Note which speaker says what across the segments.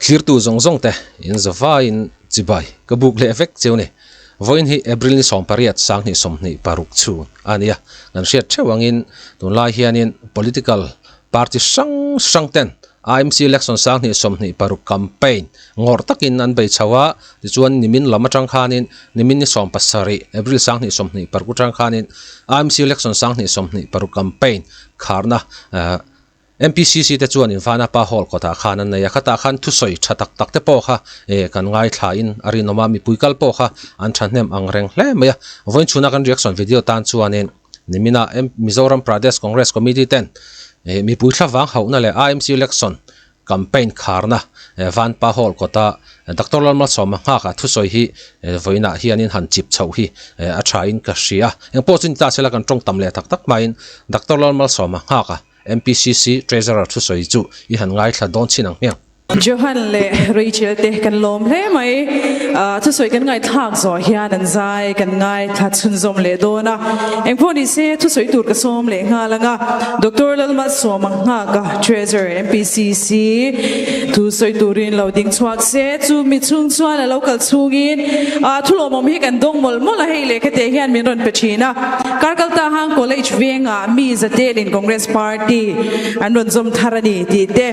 Speaker 1: Thlirtu zawng zawng te in zavaiin chibai ka buk leh vek cheu ni. Vawiin hi April ni 18 2026 chhun a nia. Kan hriat theuh angin tunlai hianin political party hrang hrang ten IMC election 2026 campaign ngawrh takin an bei chho a, tichuan nimin lam atang khanin nimin ni 17 April 2026 atang khanin IMC election 2026 campaign kharna MPCC te chuan Invana pa hall kawtah khan an nei a, khatah khan thusawi tha tak tak te pawh kha kan ngaithlain a rinawm a, mipui kal pawh kha an thahnem ang reng hle mai a. Vawiin chhuna kan reaction video tan chuanin nimina Mizoram Pradesh Congress Committee ten mipui thlavang hauhna leh IMC election campaign kharna Vanpa hall kawta Doctor Lalmalsawma nghakah thusawi hi vawiinah hianin han chip chhoh hi a thain ka hria. Engpawh chu ni ta sela kan tawng tam leh tak tak hmain Doctor Lalmalsawma nghakah MPCC Treasurer thusawi chu i han ngaithla dawn chin ang hmiang.
Speaker 2: Johan leh Rachel te kan lawm hle mai. Thusawi kan ngaihthlak zawh hian an zai kan ngaithla chhunzawm leh dawn a. Engpawh ni se thusawi tur ka sawm leh nghal ang a. Doctor Lalmalsawma Nghaka, Treasurer MPCC, thusawi turin lo ding chhuak se. Chu mi chhung chuan a lo kal chhungin thulawmawm hi kan dawng mawlh mawlh a, hei lehkha te hian min rawn pe thin a. Karkalta hang College vengah mi zatelin Congress Party an rawn zawm thar a ni tih te,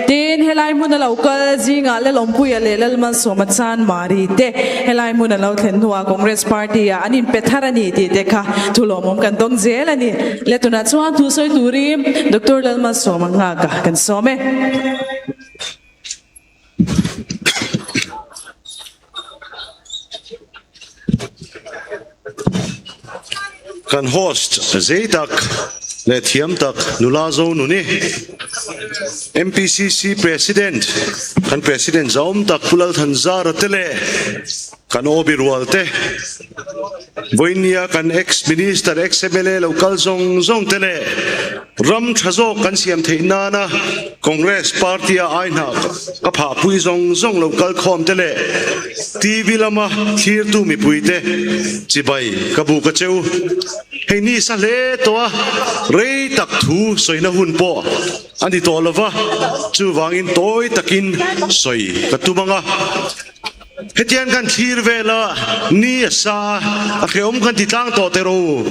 Speaker 2: tin helai hmun a lo kal zingah Lalawmpuia leh Lalmalsawma Chanmari te helai hmun a lo thlen hnuah Congress Party ah an inpe thar a ni tih te kha thu lawmawm kan dawng zel a ni. Le tunah chuan thu sawi turin Doctor Lalmalsawma nghaka kan sawm e.
Speaker 3: Kan host zei tak leh thiam tak nula zo nuni MPCC President kan President zaum tak Pu Lalthanzara te leh kan OB rual te Vawinia kan ex Minister ex mla lo kal zawng zawng te leh ram tha zawk kan siam theih nana Congress party a ai hna ka phah pui zawng zawng lo kal khawm te leh TV lama thlirtu mipui te chibai ka bu ka cheu. Hei ni sa hle tawh a, rei tak thu sawina hun pawh a ni tawh lova, chuvangin tawi takin sawi ka tum ang a. Hetiang kan thlir vel a, ni a sa a, a hrehawm kan ti tlang tawh teh ro.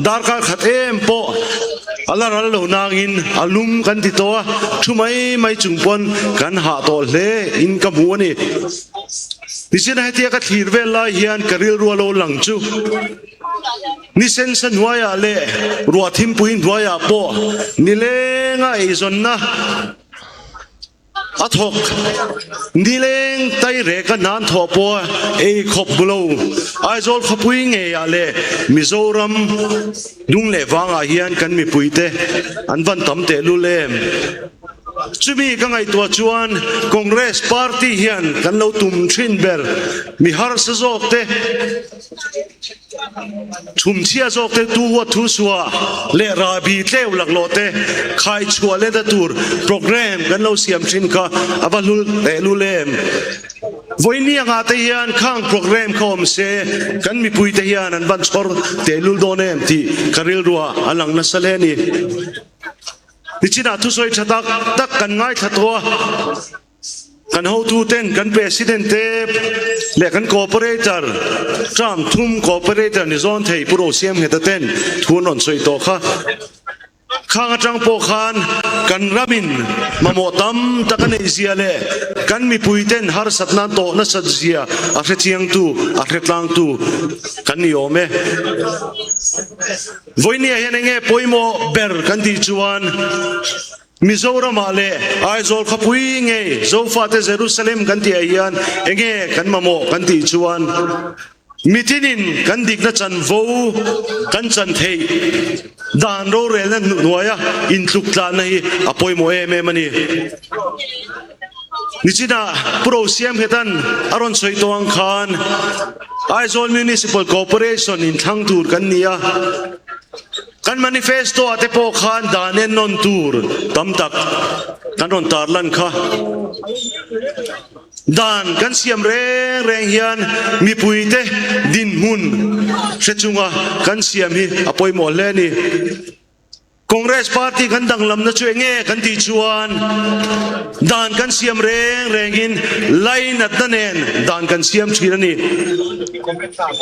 Speaker 3: Darkar khat em pawh a la ral lo nangin a lum kan ti tawh a, thu mai mai chung pawn kan hah tawh hle in ka hmu a ni. Nichina hetia ka thlir vel lai hian ka rilru a lo lang chu ni sensa hnuaiah leh ruah thimpui hnuaiah pawh nilenga eizawnna, A thawk nileng tai rek a hnan thawh pawh ei khawp bu lo. Aizawl khawpui ngeiah leh Mizoram dung leh vangah hian kan mipuite an van tam tehlul em? Chumi ka ngaihtuah chuan Congress party hian kan lo tum thin ber mi harsa zawk te, Chhumchhia zawk te tu huat thu suah leh rahbi tleu laklawh te khai chhuah lehna tur programme kan lo siam thin kha a va hlul leh lul em? Vawiini angah te hian khang programme kha awm se kan mipui te hian an van chhawr teh lul dawn em tih ka rilruah a lang nasa hle a ni. Nichinah thusawi tha tak tak kan ngaithla tawh a. Kan hotuten kan President te leh kan Cooperator term thum Cooperator ni zawn thei Pu Rosiamngheta ten thu an rawn sawi tawh kha. Khang atang pawh khan kan ramin mamawh tam tak a neih zia leh kan mipui ten harsatna an tawh nasat zia a hrechiangtu, a hretlangtu kan ni awm e. Vawinia hian enge pawimawh ber kan tih chuan, Mizoramah leh Aizawl khawpui ngei Zofate Jerusalem kan tih ah hian enge kan mamawh kan tih chuan mitinin kan dikna chanvo kan chan theih dan rorelna hnuaia intluk tlanna hi a pawimawh em em a ni. Nichinah Pu Rosiamnghetan a rawn sawi tawh ang khan Aizawl Municipal Corporation inthlang tur kan ni a. Kan manifesto ah te pawh khan dan en nawn tur tam tak kan rawn tarlan kha. Dan kan siam reng reng hian mipuite dinhmun hre chunga kan siam hi a pawimawh hle a ni. Congress party kan danglamna chu enge kan tih chuan dan kan siam reng rengin lainatna nen dan kan siam thin a ni.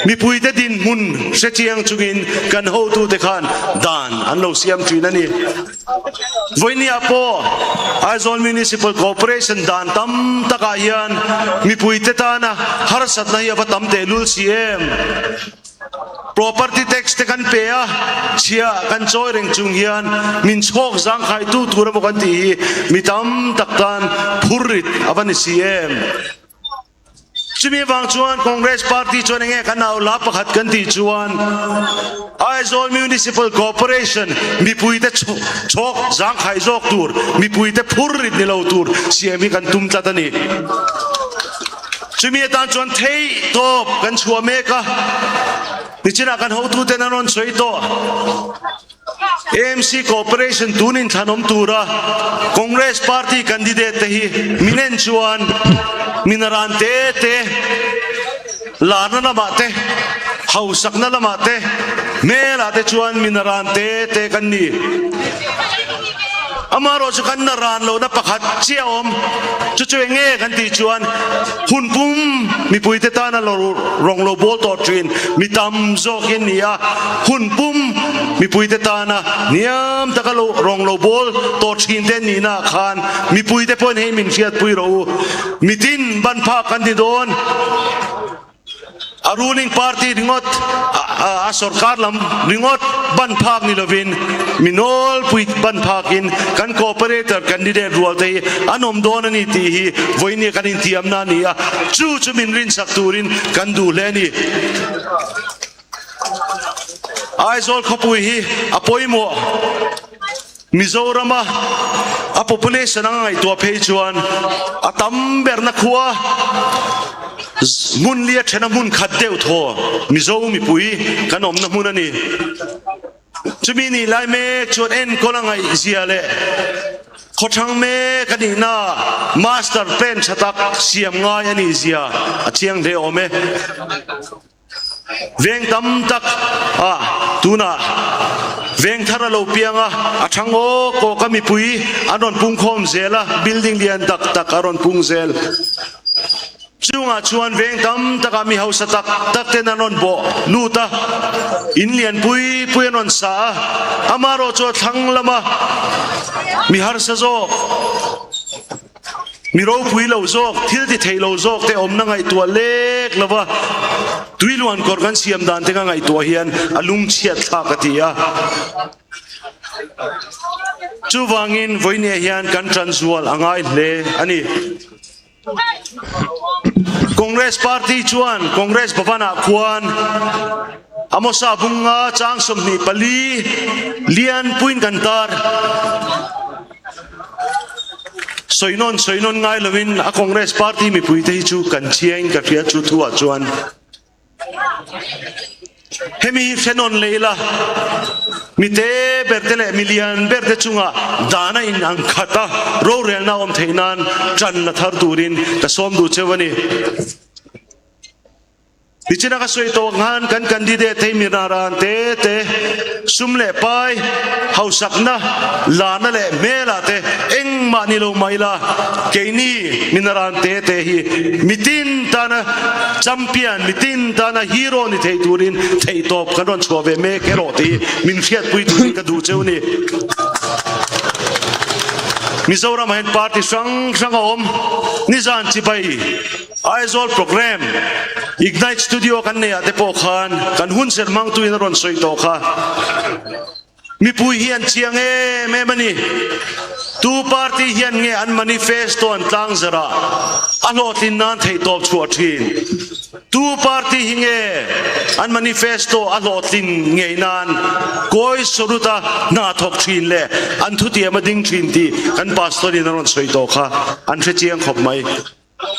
Speaker 3: Mipuite dinhmun hre chiang chungin kan hotute khan dan an lo siam thin a ni. Vawinia pawh Aizawl Municipal Corporation dan tam takah hian mipuite tana harsatna hi a va tam tehlul si em? Property tax te kan pe a, chhia kan chawi reng chung hian min chhawk zangkhaitu tur emaw kan tih hi mi tam tak tan phurrit a va ni si em? Chumi avang chuan Congress party chuan enge kan au la pakhat kan tih chuan Aizawl Municipal Corporation mipuite chhawk zangkhai zawk tur, mipuite phurrit ni lo tur siam hi kan tum tlat a ni. Chumi atan chuan theih tawp kan chhuah mek a, nichinah kan hotuten an rawn sawi tawh. AMC Corporation tun inthlanawm tura Congress party candidate te hi min en chuan minaran te te, larna lamah te, hausakna lamah te, hmelah te chuan minaran te te kan ni. Amaherawh chu kan naran lohna pakhat chiah awm, chu chu eng nge kan tih chuan hun pum mipuite tana lo rawng lo bawl tawh thin mi tam zawkin ni a, hun pum mipuite tana hniam taka lo rawng lo bawl tawh thin te nihna ah khan mipuite pawhin hei min hriatpui rawh u, mitin ban phak kan ti dawn. A ruling party ringawt, a sorkar lam ringawt ban phak ni lovin mi nawlpui ban phakin kan cooperator candidate rual te hi an awm dawn a ni tih hi vawinia kan intiamna a ni a, chu chu min rinchak turin kan duh hle a ni. Aizawl khawpui hi a pawimawh. Mizorama a population anga ngaihtuah phei chuan a tam berna khua hmun lia thena hmun khat deuh thaw Mizo mipui kan awmna hmun a ni. Chumi nih lai mek chuan enkawl a ngaihzia leh khawthlang mek a nihna master plan tha tak siam ngai a nihzia a chiang hle awm e. Veng tam tak ah tunah veng thar a lo piang a, a thang awk awk a mipui an rawn pung khawm zel a, building lian tak tak a rawn pung zel. Chungah chuan veng tam takah mi hausa tak tak ten an rawn bawh lut a, in lian pui pui an rawn sa a, amaherawh chu a thlang lama mi harsa zawk, Mi ropui lo zawk, thil ti thei lo zawk te awmna ngaihtuah lek lova tui luan kawr kan siam dan te ka ngaihtuah hian a lungchhiat thlak a ti a. Chuvangin vawinia hian kan tanzual a ngai hle a ni. Congress party chuan Congress Bhavan-ah khuan Amosa bunga chang 24 lianpuiin kan tar. Sawinawn sawinawn ngai lovin a Congress party mipuite hi chu kan chiain ka hria chu thuah chuan hemi hi hrenawn leh ila mite berte leh milian berte chunga dana in ang khat a rorelna awm theih nan tan la thar turin ka sawm duh cheu a ni. Nichina ka sawi tawh khan kan candidate thei mi rara te te sum leh pai hausakna lana leh hmela te engmah ni lo mai la keini minaran te te hi mitin tana champion mitin tana hero ni thei turin thei tawp kan rawn chhuah ve mek erawh tih min hriatpui turin ka duh cheu ni. Mizoram ah hian party hrang hrang a awm nizan chibai Aizawl programme Ignite Studio kan neih ah te pawh khan kan hunserh hmangtu in a rawn sawi tawh kha. Mipui hi an chiang em em a ni. Tu party hian nge an manifesto an tlang zarh ah a hlawhtlin nan theihtawp chhuah thin? Tu party hi nge an manifesto a hlawhtlin ngei nan kawi sawrut a hna thawk thin leh an thutiam a ding thin tih kan pastor in a rawn sawi tawh kha an hre chiang khawp mai.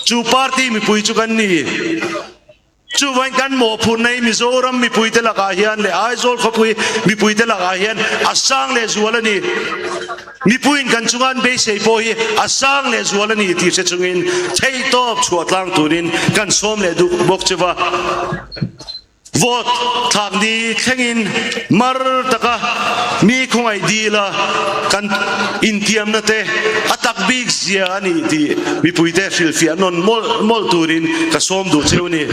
Speaker 3: Chu party mipui chu kan ni. Chuvain kan mawhphurhna hi Mizoram mipuite lakah hian leh Aizawl khawpui mipuite lakah hian a sang leh zual a ni. Mipuiin kan chunga an beisei pawh hi a sang leh zual a ni tih hre chungin theihtawp chhuah tlang turin kan sawm leh duh bawk che va. Vote thlak ni thlengin mar taka mi khawngaih dila kan intiamna te a tak bik zia a ni tih mipuite hrilhfiah nawn mawlh mawlh turin ka sawm duh cheu a ni.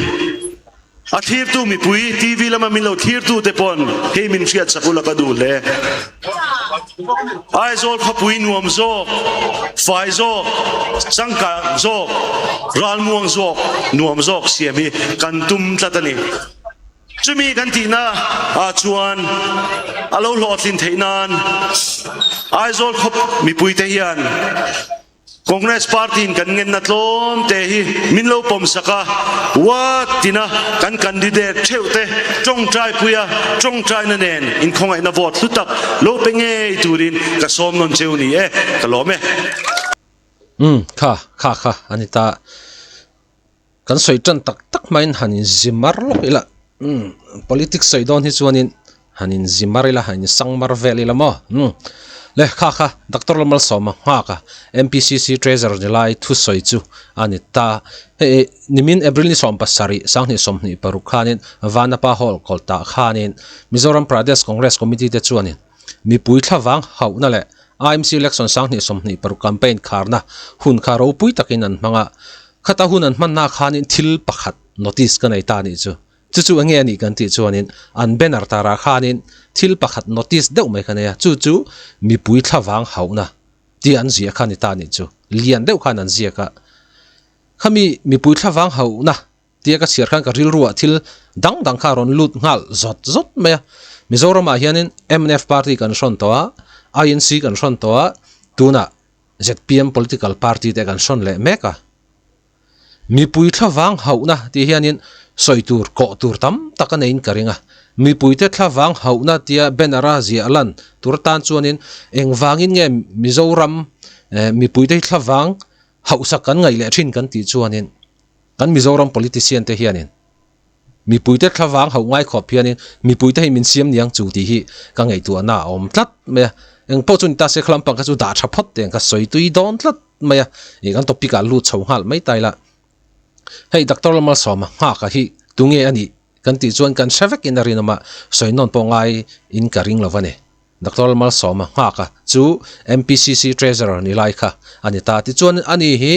Speaker 3: A thlirtu mipui, TV lama min lo thlirtute pawn hei min hriat sak ula ka duh hle. Aizawl khawpui nuam zawk, fai zawk, changkang zawk, ralmuang zawk, nuam zawk siam hi kan tum tlat a ni. Chumi kan tihna ah chuan a lo hlawhtlin theih nan Aizawl khawp mipuite hian Congress Party in kan ngenna tlawm te hi min lo pawm sak a, ward tina kan candidate theuh te tawngtai pui a, tawngtaina nen inkhawngaihna vote hlu tak lo pe ngei turin ka sawm nawn cheu ni e, ka lawm e.
Speaker 1: Umm kha kha kha a ni ta. Kan sawi tan tak tak hmain han inzimar lawk ila, umm politics sawi dawn hi chuanin han inzimar ila, han insangmar vel ila maw, umm le kha kha Doctor Lalmalsawma nghak a MPCC Treasurer ni lai thusawi chu a ni ta. Hei nimin April ni 17 2026 khanin Vanapa Hall kawltah khanin Mizoram Pradesh Congress Committee te chuanin mipui thlavang hauhna leh IMC Election 2026 campaign kharna hun kha ropui takin an hmang a. Khata hun an hmanna khanin thil pakhat notice ka nei ta anih chu. Chu chu enge anih kan tih chuanin an banner tarah khanin thil pakhat notice deuh mai ka nei a, chu chu mipui thlavang hauhna tih an ziah kha ni ta anih chu. Lian deuh khan an ziak a. Khami mipui thlavang hauhna tia ka chhiar khan ka rilruah thil dang dang kha a rawn lut nghal zawt zawt mai a. Mizoramah hianin mnf party kan hrawn tawh a, INC kan hrawn tawh a, tunah zpm political party te kan hrawn leh mek a, mipui thlavang hauhna tih hianin sawi tur kawh tur tam tak a neiin ka ring a, mipuite thlavang hauhna tia banner a ziah lan tur atan chuanin engvangin nge Mizoram mipuite hi thlavang hauhsak kan ngaih leh thin kan tih chuanin kan Mizoram politician te hianin Mipuite thlavang hauh ngai khawp hianin mipuite hi min siam niang chu tih hi ka ngaihtuahna a awm tlat mai a. Eng pawh chu ni ta se kha lampang kha chu dah tha phawt teng ka sawi tui dawn tlat mai a. Ih kan topic ah lut chho nghal mai ta ila. Hei Doctor Lalmalsawma nghaka hi tunge a nih kan tih chuan kan hre vekin a rinawm a, sawi nawn pawh ngai in ka ring lo va ni. Doctor Malsawma nghaka chu MPCC Treasurer ni lai kha a ni ta. Tichuan ani hi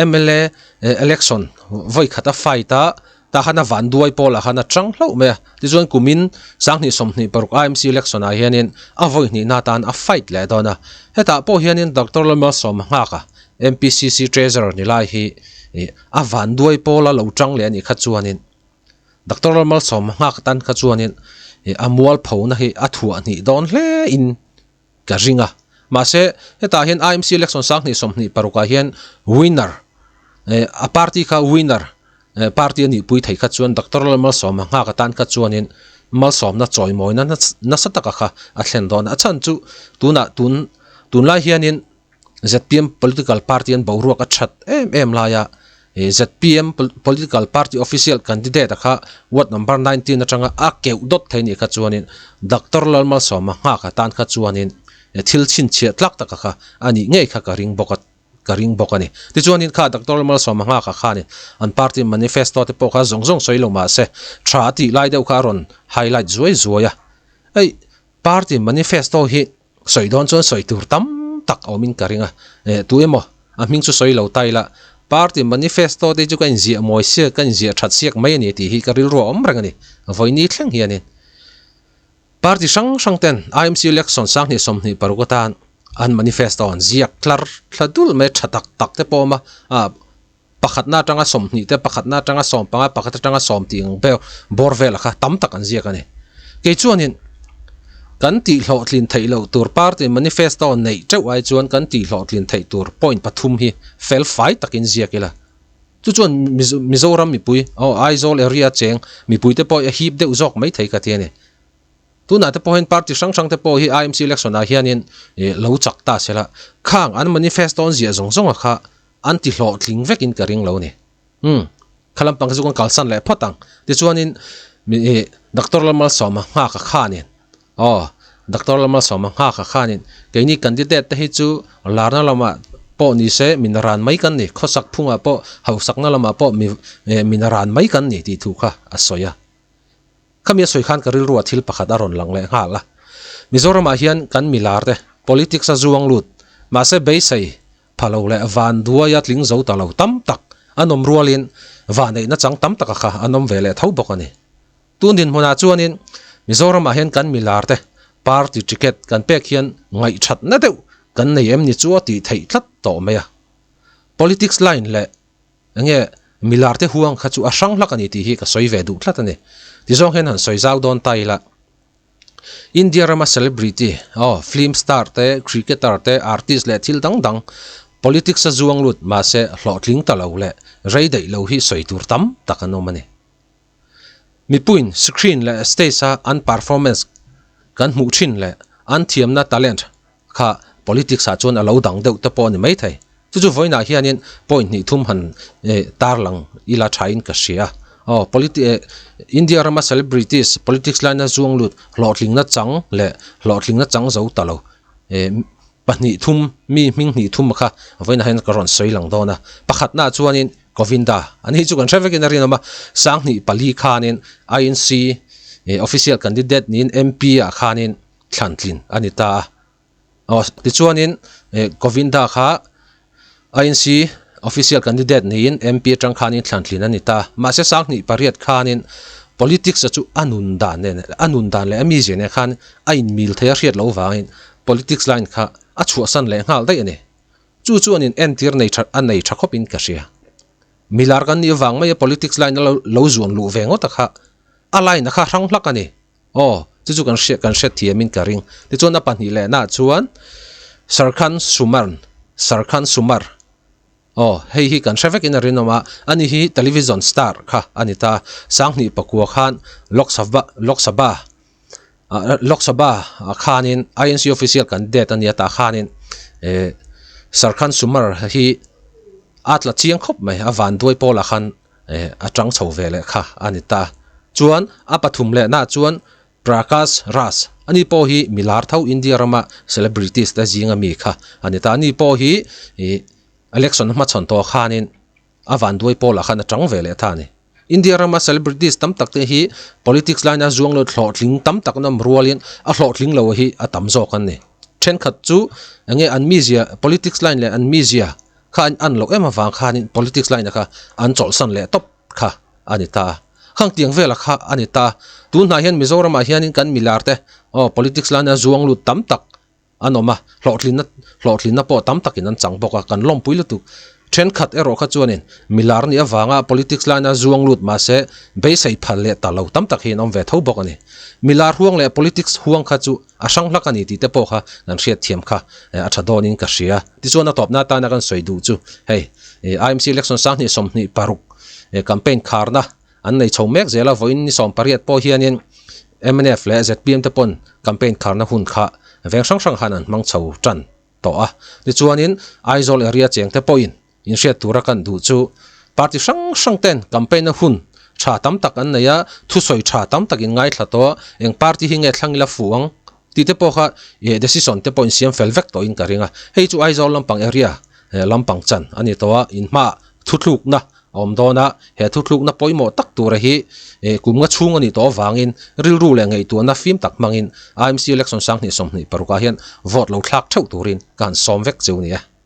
Speaker 1: mla election vawi khat a fight a, tah khan a van duai pawlah khan a tang hlauh mai a. Tichuan kumin 2026 IMC election ah hianin a vawi hnihna atan a fight leh dawn a. Hetah pawh hianin Doctor Malsawma nghaka MPCC Treasurer ni lai hi a van duai pawla lo tang leh a nih kha chuanin Doctor Malsawma nghak tan kha chuanin a mualphona hi a thuah hnih dawn hle in ka ring a. Mahse, hetah hian IMC election 2026 ah hian winner a party kha winner party a nihpui thei kha chuan Doctor Malsawma nghak atan kha chuanin malsawmna chawimawina nasa taka kha a thlen dawn a. A chhan chu tunah tun tunlai hianin zpm political party an boruak a that em em lai a, ih zpm political party official candidate a kha ward number 19 atanga a keuh dawt thei nih kha chuanin Doctor Lalmalsawma nghak atan kha chuanin thil chhinchhiah tlak taka kha a nih ngei kha ka ring bawk a ka ring bawk a ni. Tichuanin kha Doctor Lalmalsawma nghak ah khanin an party manifesto te pawh kha zawng zawng sawi lo mahse tha a tih lai deuh kha a rawn highlight zuai zuai a, hei party manifesto hi Sawi dawn chuan sawi tur tam tak a awmin ka ring a, eh tu emaw a hming chu sawi lo ta ila, party manifesto te chu ka inziah mawi siak, ka inziah that siak mai a ni tih hi ka rilru a awm reng a ni, vawiini thleng hianin party hrang hrang ten IMC election 2026 atan an manifesto an ziak tlar thla dul mai tha tak tak te pawh a awm a, ah pakhatna atanga 20 te, pakhatna atanga 15, pakhat atanga 10 tih ang vel bawr velah kha tam tak an ziak a ni. Kei chuanin kan tihhlawhtlin theih loh tur party manifesto neih teuh ai chuan kan tihhlawhtlin theih tur point pathum hi fel fai takin ziak ila. Chu chuan Mizoram mipui, aw Aizawl area cheng mipuite pawh a hip deuh zawk mai thei ka ti a ni. Tunah te pawh hian party hrang hrang te pawh hi IMC election ah hianin lo chak ta sela khang an manifesto an ziah zawng zawng a kha an ti hlawhtling vekin ka ring lo a ni. Umm, kha lampang hi chu kan kalsan leh phawt ang. Tichuanin ih Doctor Lalmalsawma nghaka khanin aw Doctor Lalmalsawma nghaka khanin keini candidate te hi chu larna lamah pawh ni se min ran mai kan ni, khawsak phungah pawh hausakna lamah pawh mi min ran mai kan ni tih thu kha a sawi a. Khami a sawi khan ka rilruah thil pakhat a rawn lang leh nghal a. Mizoramah hian kan milar te politics a zuang lut, mahse beisei pha lo leh van duaia tling zo ta lo tam tak an awm rualin vaneihna chang tam taka kha an awm ve leh tho bawk a ni. Tun dinhmunah chuanin Mizoramah hian kan milar te party ticket kan pek hian ngaihthatna deuh kan nei em ni chu a tih theih tlat tawh mai a. Politics line leh enge milar te huang kha chu a hrang hlak a ni tih hi ka sawi ve duh tlat a ni. Tizawng hian han sawi zau dawn ta ila. India rama celebrity, aw, film star te, cricketer te, artist leh thil dang dang politics a zuang lut mahse hlawhtling ta lo leh rei daih lo hi sawi tur tam tak an awm a ni. Mipuiin screen leh stage a an performance kan hmuh thin leh an thiamna talent kha politics ah chuan a lo dang deuh te pawh a ni maithei. Chu chu vawiinah hianin point hnih thum han tarlang ila thain ka hria. Aw, politi India rama celebrities politics laina zuang lut hlawhtlingna chang leh hlawhtlingna chang zo ta lo pahnih thum mi hming hnih thum kha vawiinah hian ka rawn sawi lang dawn a. Pakhatnaah chuanin Govinda an hi chu kan hre vekin a rinawm a, 2004 khanin INC official candidate niin MP ah khanin thlantlin a ni ta a. Aw tichuanin Govinda kha INC official candidate niin MP atang khanin thlantlin a ni ta. Mahse 2008 khanin politics a chu a nun dan nen a nun dan leh a mizia nen khan a inmil thei a hriat loh vangin politics line kha a chhuahsan leh nghal daih a ni. Chu chuan in entir nei tha a nei tha khawp in ka hria. Milar kan nih vang mai a politics line a lo lo zuan luh ve ngawt a kha a line a kha hrang hlak a ni. Aw chu chu kan hriat kan hriat thiam in ka ring. Tichuan a pahnih leh nah chuan Sarkhan Sumarn Sarkhan Sumar aw hei hi kan hre vek in a rinawm a ani hi television star kha a ni ta. 2009 khan Lok Sabha Lok Sabha Lok Sabha ah khanin INC official candidate a nia tah khanin eh Sarkhan Sumar hi a tla chiang khawp mai a vanduai pawlah khan eh a tang chho ve leh kha a ni ta. Chuan a pathum leh nah chuan Prakash Raj ani pawh hi milar tho India rama celebrities te zinga mi kha a ni ta. Ani pawh hi ih election hmachhawn tawh khanin A vanduai pawlah khan a tang ve leh ta a ni. India rama celebrities tam tak te hi politics laina zuang lo hlawhtling tam tak nawm rualin a hlawhtling lo hi a tam zawk an ni. Thenkhat chu enge an mizia politics line leh an mizia kha an an loh em avang khanin politics line-a kha an chawlhsan leh tawp kha a ni ta. Khang tiang vela kha a ni ta. Tun hnai hian Mizoramah hianin kan milar te aw politics laina zuang lut tam tak An awm a, hlawhtlinna hlawhtlinna pawh tam takin an chang bawk a, kan lawmpui lutuk. Thenkhat erawh kha chuanin milar nih avanga politics laina zuang lut mahse beisei phal leh ta lo tam tak hi an awm ve tho bawk a ni. Milar huang leh politics huang kha chu a hrang hlak a ni tih te pawh kha kan hriatthiam kha a tha dawnin ka hria. Tichuan a tawpna atana kan sawi duh chu hei IMC election 2026 campaign kharna An nei chho mek zel a, vawiin ni 18 pawh hianin mnf leh zpm te pawn campaign kharna hun kha veng hrang hrang khan an hmang chho tan tawh a. Tichuanin Aizawl area cheng te pawhin inhriat tura kan duh chu party hrang hrang ten campaign na hun tha tam tak an nei a, thusawi tha tam tak in ngaithla tawh a, eng party hi nge thlang ila fuh ang tih te pawh kha decision te pawh insiam fel vek tawhin ka ring a. Hei chu Aizawl lampang area lampang chan a ni tawh a, inhma thuthlukna a awm dawn a, he thuthlukna pawimawh tak tura hi kum nga chhung a nih tawh avangin rilru leh ngaihtuahna fim tak hmangin IMC election 2026 ah hian vote lo thlak theuh turin ka han sawm vek cheu ni e.